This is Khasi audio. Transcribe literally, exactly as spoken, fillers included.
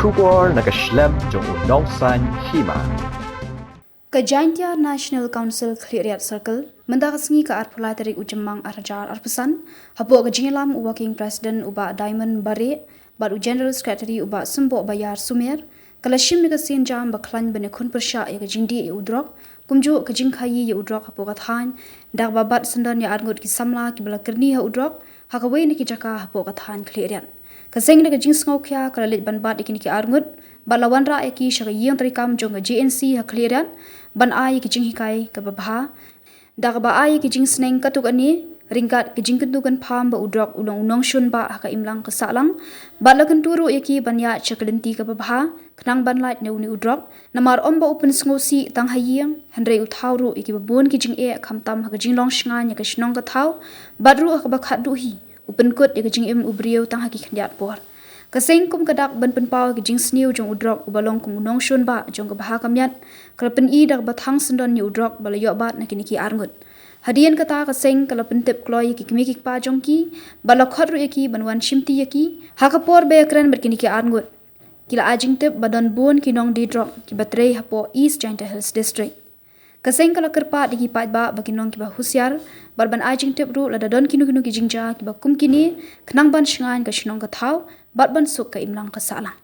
Khubor na ka shlem jong u nongsan hima. Ka Jaintia National Council Khliehriat Circle, mynta ka sngi ka arphew lai tarik u Jymmang ar hajar arphew san, hapoh ka jingïalam u Working President u Bah Diamond Bareh bad u General Secretary u Bah Symboh Bayar Sumer, ka la shim ïa ka sienjam ba khlaiñ ban ïakhun pyrshah ïa ka jingdih ïa u drok, kumjuh ka jingkhaïi ïa u drok hapoh ka thaiñ, da kaba bat syndon ïa arngut ki samla kiba la kyrni ha u drok ha kawei na ki jaka hapoh ka thaiñ Khliehriat. Ka seng da ka jingsngewkhia ka la leit ban bat ïa kine ki arngut bad la wanrah ïa ki sha ka ïing treikam jong ka J N C ha Khliehriat ban ai ïa ki jinghikai kaba bha, da kaba ai ïa ki jingsneng katto katne ryngkat ka jingkyntu kynpham ba u drok u long u nongshun bah ha ka imlang ka sahlang, bad la kyntu ruh ïa ki ban ïaid sha ka lynti kaba bha khnang ban lait na une u drok, namar ym ba u pynsngewsih tang ha ïing, hynrei u thaw ruh ïa kiba bun ki jingeh, khamtam ha ka jinglong shngaiñ ïa ka shnong ka thaw, bad ruh ha kaba khatduh hi u pynkut ïa ka jingim u briew tang ha ki khyndiat por. Ka seng kum ka dak ban pynpaw ïa ka jingsniew jong u drok uba long kum u nongshun bah jong ka bha ka miat, ka la pyni da kaba thang syndon ïa u drok ba la ïoh bat na kine ki arngut. Hadien kata ka seng ka la pyntip kloi ïa ki kmie ki kpa jong ki bad la khot ruh ïa ki ban wan shimti ïa ki ha ka por ba ïakren bad kine ki arngut. Ki la ai jingtip ba don bun ki nongdie drok kiba trei hapoh East Jaintia Hills District. Ka seng ka la kyrpad ïa ki paidbah ba kin long kiba husiar bad ban ai jingtip ruh lada don kino kino ki jingjia kiba kum kine, khnang ban shngaiñ ka shnong ka thaw bad ban suk ka imlang ka sahlang.